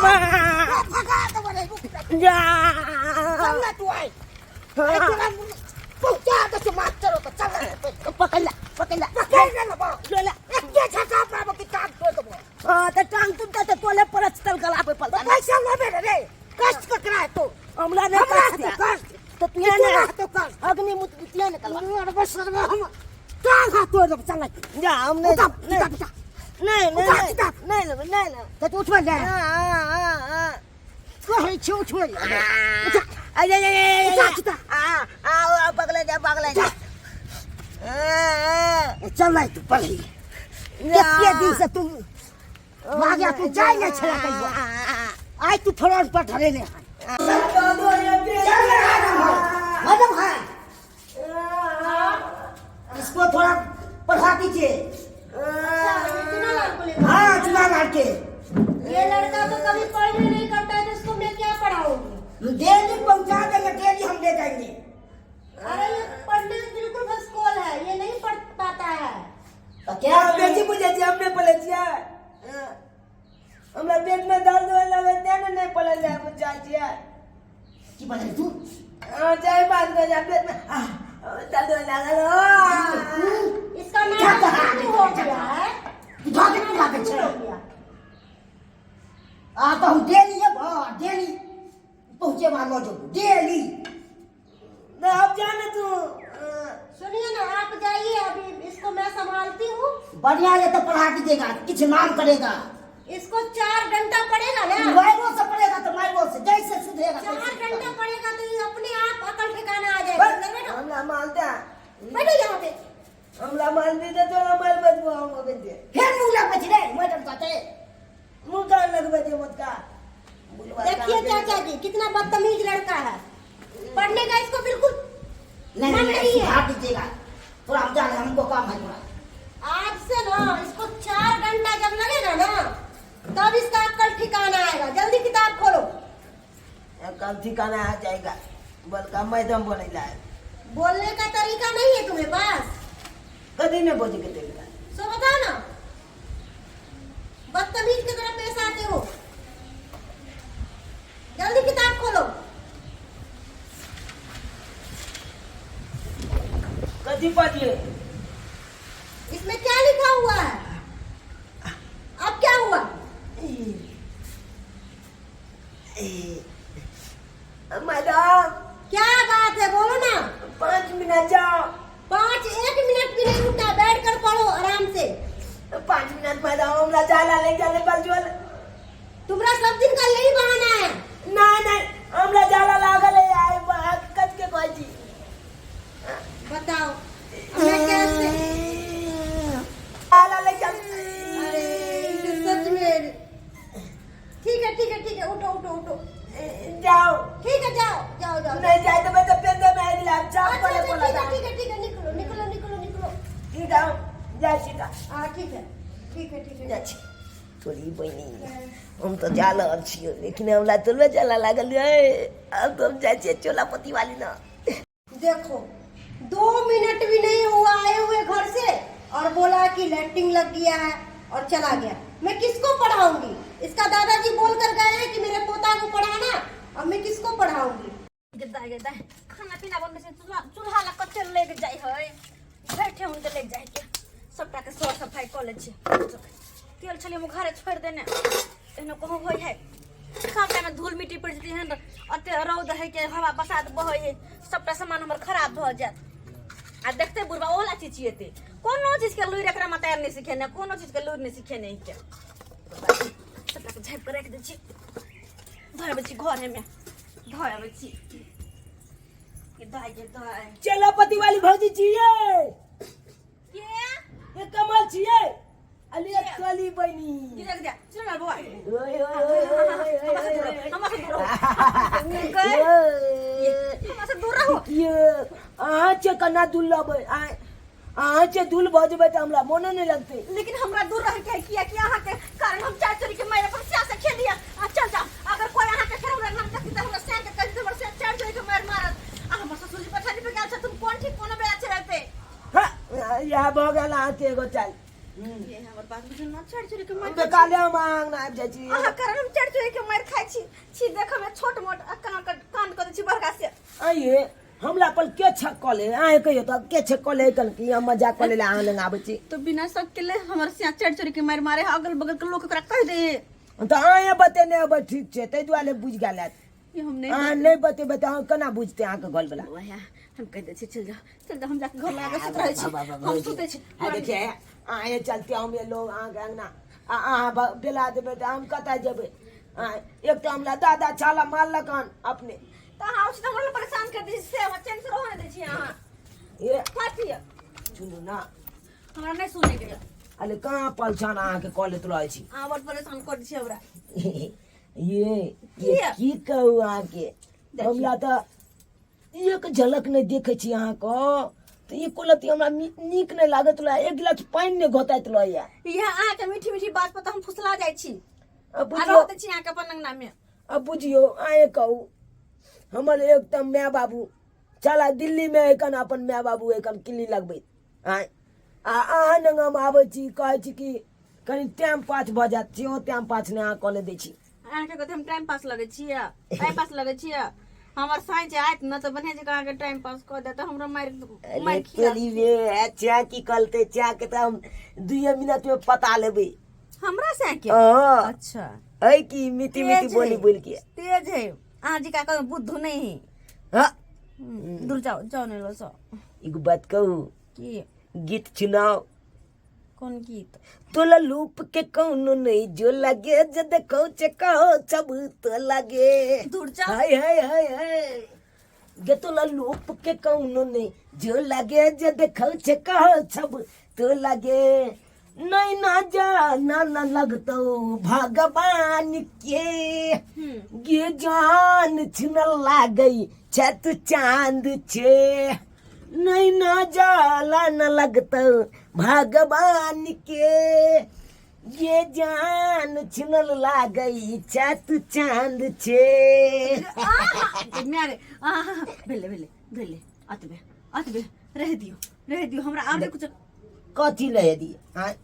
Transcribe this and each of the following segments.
भगा देबो रे रुक जा चल ना तू आइ आइ तोरा पहुंचा दे छै मास्टर ओतऽ चल ना पकड़ ला पकड़ ला पकड़ ले ना बा ले ला एके झटका पाबो कि टांग तोड़ देबो हाँ तो टांग तुम तो तोले परच तल गलाबे पड़ता तो पैसा लेबे रे रे कष्ट ककरा हेतौ हमरा नहीं हमरा कष्ट हेतौ कष्ट तो तू तोरा ने हेतौ कष्ट अग्नि मुत बितिया निकलवा अरे बस रे हम टांग हाथ तोड़ देबो चल ना जा हम नहीं उठा नहीं उठा उठा नहीं नहीं उठा, नहीं उठा। नहीं लेबै, नहीं लेबै। तऽ तू उठबै ले हाँ हाँ हाँ हाँ कहै छी उठबै ले उठा अरे अरे अरे उठा, उठा। आ आ पगले जा पगले जा आ, चल ना तू पढ़ी कते दिन से तू भाग्या तू जाय नहि छला कहियो आइ तू फ्रंट पर धरेने हन मैडम है इसको थोड़ा पढ़ा दीजिए चुना लाल को लेकर हाँ चुना लाल के ये लड़का तो कभी पढ़ ही नहीं करता है तो इसको मैं क्या पढ़ाऊंगी डेली पहुंचा देंगे डेली हम ले जाएंगे अरे ये पढ़ने में बिल्कुल भस्कोल है ये नहीं पढ़ पाता है तो क्या बेची बुझे छी हम नहि पढ़ै छियै हमरा पेट में दर्द होए लगे तें ने नहि पढ़ल जाय बुझ जाइ छियै की बजै तू हाँ जाय बात कर जा पेट में दर्द होए लागल हो इसका क्या नाम कहा? शुरू हो गया है भागे तू भागे शुरू छै हो गया आ तो हम डेली अब हाँ डेली पहुंचे वहां जो डेली ना अब जाने तू सुनिए ना आप जाइए अभी इसको मैं संभालती हूँ बढ़िया ये तो पढ़ा दीजिएगा कुछ नाम करेगा इसको 4 घंटा पड़ेगा ना मायरो से पढ़ेगा तो मायरो से जैसे सुधरेगा 4 वैसे घंटा पड़ेगा तो ये अपने आप अकल ठिकाना आ जाएगा अंदर बैठो हमरा माल दे बैठो यहाँ पे हमरा माल दी दे तोरा माल बचबो हम अबे दे फिर मुंह लगबै छै रे मैडम साथे मुंह कान लगबै दे मत का बुलवा देखिए चाचा जी कितना बदतमीज लड़का है पढ़ने का इसको बिल्कुल नहीं मन नहीं नहीं है सुधार दीजिएगा थोड़ा हम जा रहे हैं हमको काम है थोड़ा आज से ना इसको 4 घंटा जब लगेगा ना तब इसका अक्कल ठिकाना आएगा जल्दी किताब खोलो कल ठिकाना आ जाएगा बलका मैडम बोलेला है बोलने का तरीका नहीं है तुम्हें पास कदी नहीं बोझे के तरीका सो बताओ ना बदतमीज की तरह पेश आते हो जल्दी किताब खोलो कदी पढ़िए इसमें क्या लिखा हुआ है अब क्या हुआ मैडम क्या बात है बोलो ना 5 मिनट जाओ 5 1 मिनट भी नहीं रुकना बैठ कर पढ़ो आराम से 5 मिनट मैडम हमरा जाला ले जाले बलजोल तुम्हारा सब दिन का यही बहाना है ना नहीं हमरा जाला लागल है आइ हकीकत के कहै छी बताओ अब मैं कैसे जाला ले चल अरे इसे सच में ठीक है ठीक है ठीक है उठो उठो उठो जाओ ठीक है जाओ जाओ जाओ नहीं जाए तो मैं तो पेंदे में आबि जायब चाप अच्छा करे अच्छा बोला ठीक है ठीक है ठीक है निकलो निकलो निकलो निकलो ठीक है जाइ छी तऽ हाँ ठीक है ठीक है ठीक है जाइ छी तोरी बहिनी हम तऽ जा रहल छियै लेकिन हमरा तोरे जाला लागल यै आब तऽ हम जाइ छियै चोलापति वाली ना देखो 2 मिनट भी नहीं हुआ आए हुए घर से और बोला कि लैट्रिन लग गया है और चला गया मैं किसको पढ़ाऊंगी इसका दादाजी बोल कर गए हैं कि मेरे पोता को पढ़ाना अब मैं किसको पढ़ाऊंगी गे दाइ खाना पीना बनबै छै चूल्हा चूल्हा लग कते लागि जाइ है बैठे हुनके लागि जाइ के सबटा के सर सफाइ कऽ लै छियै तेल छलियै हम घरे छोड़ि देने एहनो कहूँ होइ है सबटा में धूल मिट्टी पड़ि जेतै एहन अते रौद है के हवा बसात बहै है सबटा सामान हमर खराब भऽ जायत आ देखते बुढ़बा ओला चिचिएते कोनो चीज के लुरि एकरा माता नहि सिखेने कोनो चीज के लुरि नहि सिखेने के सबटा के झाँपि के राखि दै छी धऽ अबै छी घरेमे धऽ अबै छी के दाइ के दाइ चेलापति वाली भौजी छियै के ये कमल छियै अली चली बहिनी की देख दिया चल ना बौआ ओए ओए ओए ओए हमरा से दूर रहो हमरा से दूर रहो ये अहाँ छै कना दूर लबै अहाँ छै दूर भऽ जेबै तऽ हमरा मोनो नहि लगतै लेकिन हमरा दूर रह के किया कि अहाँ के कारण हम चार चोरी के मारे पर स्या से खेल लिया आ चल जाओ अगर कोई अहाँ के फेर हमरा नाम देखी त हमरा स्या के कहि हमरा स्या चार चोरी के मार मारत आ हमर ससुर जी पछाड़ी पे गेल छथुन कोन ठीक कोनो बेला चलते हाँ इएह भऽ गेल अहाँके एगो चाल ये हमर बात बुझू ना चार चोरी के मार बेकाले हम अहाँ आङना आबि जाइ छी अहाँ कारण हम चार चोरी के मार ये हमरा पर के छक कऽ ले अहाँ कहियो तऽ के छक कऽ ले कन कि हम मजाक कऽ ले अहाँ लग आबै छी। तो बिना शक के ले हमर सिया चढ़ चढ़ के मार मारे है, अगल बगल के लोग ओकरा कह दे। तऽ अहाँ बतेने अबै ठीक छै, ताहि दुआरे बुझि गेल हैत। ये हम नहीं। अहाँ नहि बतेबै तऽ अहाँ केना बुझतै अहाँके घर वाला? वह हम कह दे छी, चल जा चल जा, हम जाके घर लगा के सुत रहै छी, हम सुतै छी। आ देखिए अहाँ चलते हम ये लोग अहाँके अंगना आ अहाँ बेला देबै तऽ हम कतऽ जेबै? एक तऽ हमरा दादा छाला मारलक हन अपने। तऽ अहाँ उस हमरा परेशान कर दै छी, से हमरा चैन से रहऽ नहि दै छी अहाँ। ये कथी ये? सुनू ना। हमरा नहि सुनै के यऽ। अरे कहाँ पलछान अहाँके कऽ लेत रहै छी? अहाँ बड़ परेशान कर दै छी हमरा। ये ये किया? की कहू अहाँके, हमरा तऽ एक झलक नहि देखै छी अहाँके तऽ एको लत्ती हमरा नीक नहि लागैत रहै, एक गिलास पानि नहि घोताइत रहैया। इएह अहाँके मीठी मीठी बात पर तऽ हम फुसला जाइ छी। आ आ बुझियौ रहते छी अहाँके अपन अंगना में। आ बुझियौ अहें कहू, हमर एक तऽ माय बाबू चला दिल्ली में एखन अपन माय बाबू एखन किल्ली लगबैत आँय, आ अहाँ लग हम आबै छी कहै छी कि कनि टाइम पास भऽ जायत, सेहो टाइम पास नहि अहाँ कऽ ले दै छी। अहाँके कहते हम टाइम पास लगै छियै, टाइम पास लगै छियै। हमर साँझ जे आयत ने तऽ बढ़िआँ जकाँ अहाँके टाइम पास कऽ देत, हमरो मारि मारि अरे खिया। तोरी रे, अच्छा की कहलतै चाह के तऽ हम दुइये मिनट में पता लेबै। हमरा से के? हाँ। अच्छा। है की मिठी मिठी तेज बोली है। बोल के तेज है अहाँ जी का कहू बुद्धू नहीं है। हाँ। दूर जाओ जाओ नहीं लो सो। एगो बात कहू? की? गीत सुनाओ। कौन गीत? तोला लूप के कौनो नहीं जो लगे जे देखो चे कहो सब तो लगे। दूर जाओ। हाय हाय हाय हाय गे तोला लूप के कौनो नहीं जो लगे जे देखो चे कहो सब तो लगे, नहीं ना जा ना ना लगतो भगवान के गे जान छिन लागई छे तू चांद छे, नहीं ना जाला न लगतो भगवान के ये जान छिनल लागई छे तू चांद छे। मारे आहा, भेले भेले भेले, अतबे अतबे रह दियो रह दियो, हमरा और कुछ कथी लहे दिए? आँय?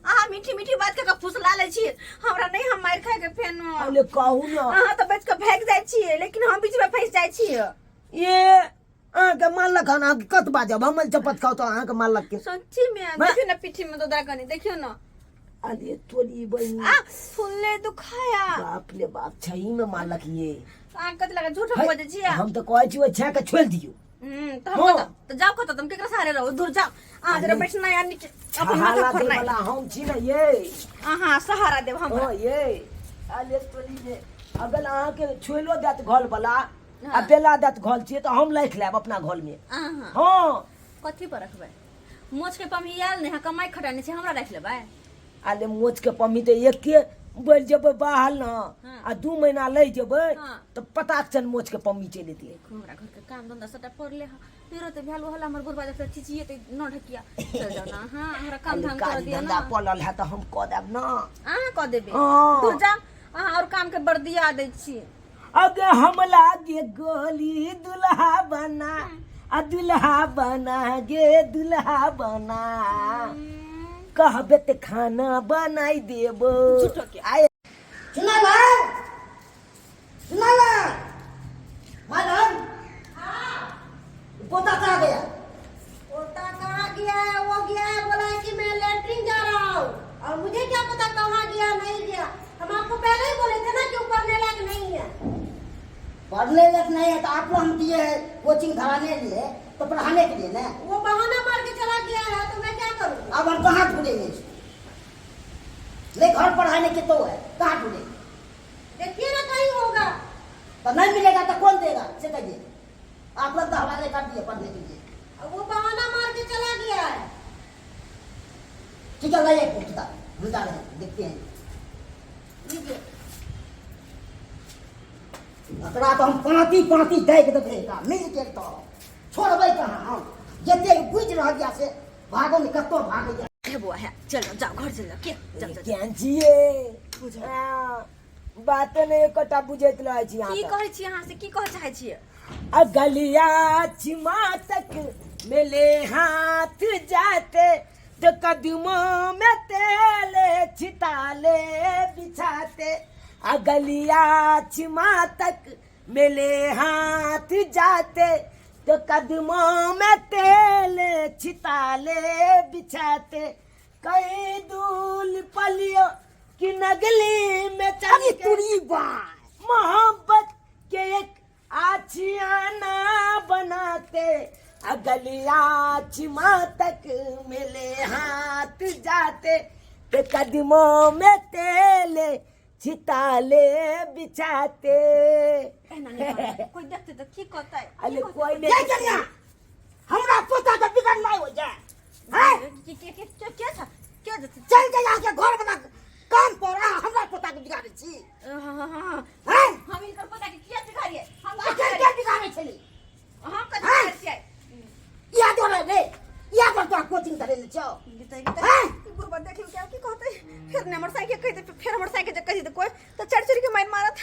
अहाँ मीठी मीठी बात कऽ के फुसला लै छी हमरा, नहीं हम मारि खाय के फेन। अरे कहू ना। अहाँ तऽ बचि कऽ भागि जाइ छियै लेकिन हम बीच में फँसि जाइ छियै। ये अहाँके मारलक हन, अहाँके कत बाजब हमर चपत खाउ तऽ अहाँके मारलक के? सच्ची में देखियौ ने पीठी में दोदरा कनी देखियौ ने। अरे तोरी बहिन। आ फुलले दुखाया। बाप रे बाप, छही में मारलक ये। अहाँ कथी लगा झूठ बजै छियै? हम तऽ कहै छी ओहि छाके के छोड़ि दियौ। तऽ हम हाँ। कतऽ तऽ जाउ कतऽ तुम केकरा सहारे रहू, दूर जाउ अहाँ जरा बैठना या नीचे अपन माथा सहारा फोड़नाइ। देवला हम छी ने ये। अहाँ सहारा देब हमरा? हाँ ये अरे तोरी ये अगर अहाँके छोड़िलो देत घर वाला आ बेला देत घर छियै तऽ हम राखि लेब अपना घर में। अहाँ? हाँ। कथी पर रखबै? मोछ के पम्ही आयल नहि, कमाइ खटाइ नहि छै, हमरा राखि लेबै? अरे मोछ के पम्ही तऽ एके बढ़ि जेबै बाहर ने आ 2 महीना लै जेबै तऽ पता चल मोछ के पम्मी चलि एतै। देखो हमरा घर के काम धंधा सबटा पड़ले हँ, फेरो तऽ भेल हला हमर बुढ़बा जब चिचिए तऽ न ढकिया चल जाओ ना। हाँ हमरा काम धाम कर काज दिया धंधा ना। पड़ल है तऽ हम कऽ देब ना। अहाँ कऽ देबै? हाँ। दूर जाओ अहाँ, और काम के बर्दिया दै छी। अगे हम लागे गोली दुल्हा बना आ दुल्हा बना गे दुल्हा बना, कहबे ते खाना बनाई देबो। झूठो के। आय चुनालाल, चुनालाल मैडम, पोता कहाँ गया? पोता कहाँ गया है? वो गया है, बोला है कि मैं लेटरिन जा रहा हूँ और मुझे क्या पता कहाँ गया नहीं गया। हम आपको पहले ही बोले थे ना कि वो पढ़ने लायक नहीं है। पढ़ने लायक नहीं है तो आप लोग हम दिए हैं कोचिंग धराने लिए तो पढ़ाने के लिए ना। वो बहाना मार के चला गया है तो मैं क्या करूँ? अब हम कहाँ ढूंढेंगे इसको? नहीं घर पढ़ाने के तो है, कहाँ ढूंढेंगे? देखिए ना कहीं होगा। तो नहीं मिलेगा तो कौन देगा से कहिए। आप लोग तो हवाले कर दिए पढ़ने के लिए। अब वो बहाना मार के चला गया है। ठीक है लाइए किताब, हम जा रहे हैं, देखते हैं। लीजिए। एकरा तो हम पाँती पाँती दै के देबै एकरा, मिल के तो छोड़बै कहाँ हम? जते बुझि रहल यऽ से भागो ने कतौ भागैया। हे बुआ है चल जाओ, जाओ घर चल जाओ के जाओ जाओ। केहन छियै? हाँ, बात नहि एकोटा बुझैत रहै छी अहाँ की तऽ। कहै छी अहाँ से, की कहऽ चाहै छियै? आ गलिया छिमा तक मेले हाथ जाते तो कदमों में तेल छिताले बिछाते, आ गलिया छिमा तक मेले हाथ जाते तो कदमों में तेल छिताले बिछाते कई दूल पलियो की नगली में चल अरे के तुरी बा मोहब्बत के एक आशियाना बनाते अगलिया छिमा तक मिले हाथ जाते ते कदमों में तेल छिताले बिछाते। एना नहि करबै। कोइ देखतै तऽ की कहतै? अरे कोई जय नहीं। कन्या, हमरा पोता के बिगड़नाइ हो जाए हैं? के के के के के छ के जेतै? चल जाय अहाँके घर बना काम पर, अहाँ हमरा पोता के बिगाड़ै छी? हाँ, हाँ, हाँ। हैं? हम इनकर पोता के किया बिगाड़िए? हम अखन के बिगाड़ै छली? हम कथी हैं? बिगाड़ै छियै? इएह डरे रे, इएह पर तोरा कोचिंग धरेने छौ? गीते गीते। हैं? बुढ़बा देखियो क्या की कहतै। फेर ने हमर साइकिल कहि दे, फेर हमर साइकिल जे कहि दे कोइ तऽ चढ़ चढ़ के मारि मारत।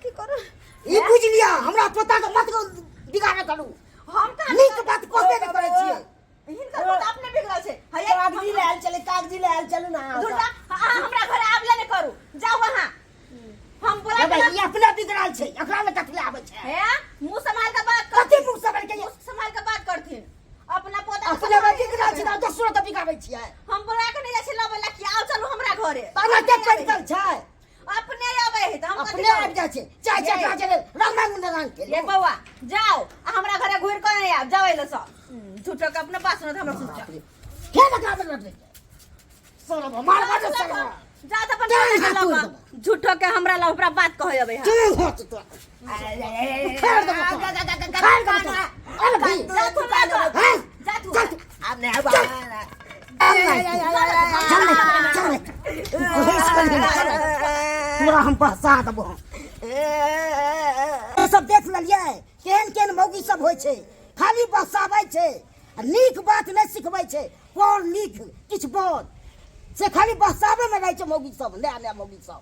की करू? ई बुझि लिअ, हमरा पोता के मत बिगाड़े करू। हम कहाँ? नीक बात कहबे नहि करै छियै। हिनकर पोता अपने बिगड़ल छै। हये। कागजी ले आयल चले, कागजी ले आयल चलू ना। झूठा, अहाँ हमरा घर आबले नहि करू, जाउ अहाँ, हम बोला। हे भाई, ई अपने बिगड़ल छै, एकरा लए कथी आबै छै? हे, मुंह संभाल के बात कर। कथी मुँह संभाल के? मुंह संभाल के बात करथिन। अपना पोता के अपने संभाल बिगड़ल छै तऽ दोसरो के बिगाड़ै छियै। हम बोला के नहि जाइ छी लबै ला कि आउ चलू हमरा घरे। अपने पैदल छै। अपने आबै है तऽ हम कथी अपने करू? आबि जाइ छै, चाहे ये। छै छै रंग रंग रंग के। ये बौआ, जाओ आ हमरा घरे घुरि कऽ नहि आब, जाओ एले सब झूठो के अपने बात सुनत, हमरा सुनत। के लगा में लड़ै सरब मार मार सरब। जा तऽ अपन चल, पोता के हाथ लऽ कऽ। तोड़ि झूठो के हमरा लग ओकरा बात कहै अबै है। चल हाथ तो उखाड़ देबो तोरा, उखाड़ देबो तोरा। अरे भाई। जा तू लऽ कऽ। हैं? जा तू। चल। आब नहीं आब। चल चल चल, तोरा हम बहसा देबो। हम सब देख लेलियै केहन केहन मौगी सब होइ छै, खाली बहसाबै छै आ नीक बात नहि सिखबै छै। पढ़ लिख, किछु बोल, से खाली बहसाबैमे रहै छै मौगी सब, नया नया मौगी सब।